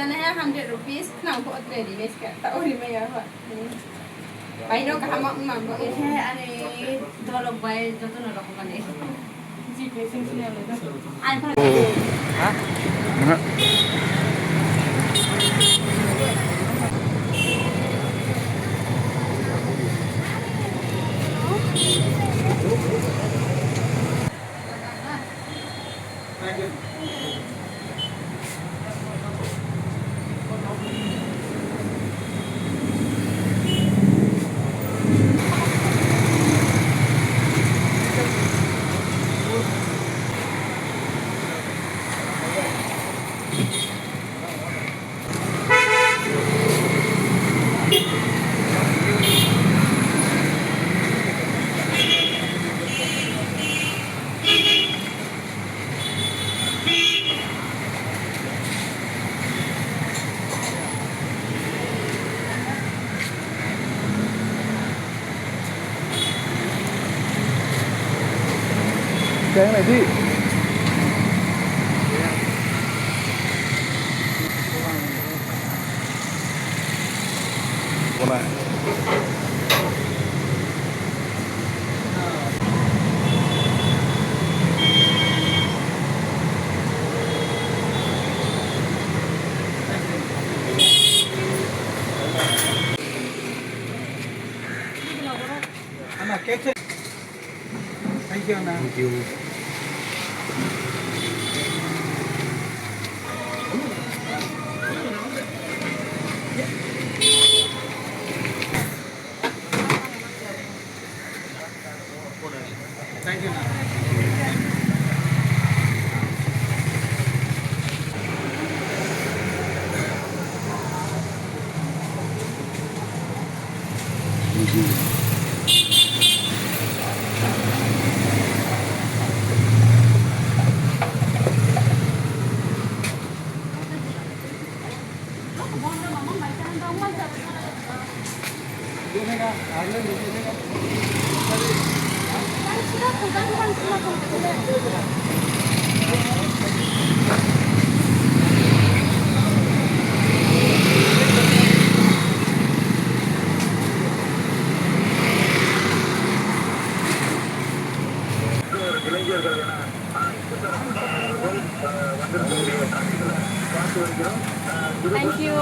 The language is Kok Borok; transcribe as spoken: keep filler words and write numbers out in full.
Ano he hundred rupees khwnang pho tre ri guys ka ta ori maya ho. Bai no kaham ma ma bo. He ani dolok bai joto no rok mani. Ji pe sing sing ale da. Ai pha. Kaya nai di. Wala. Thank you, Anna. Thank you. Thank you, Anna. Thank you.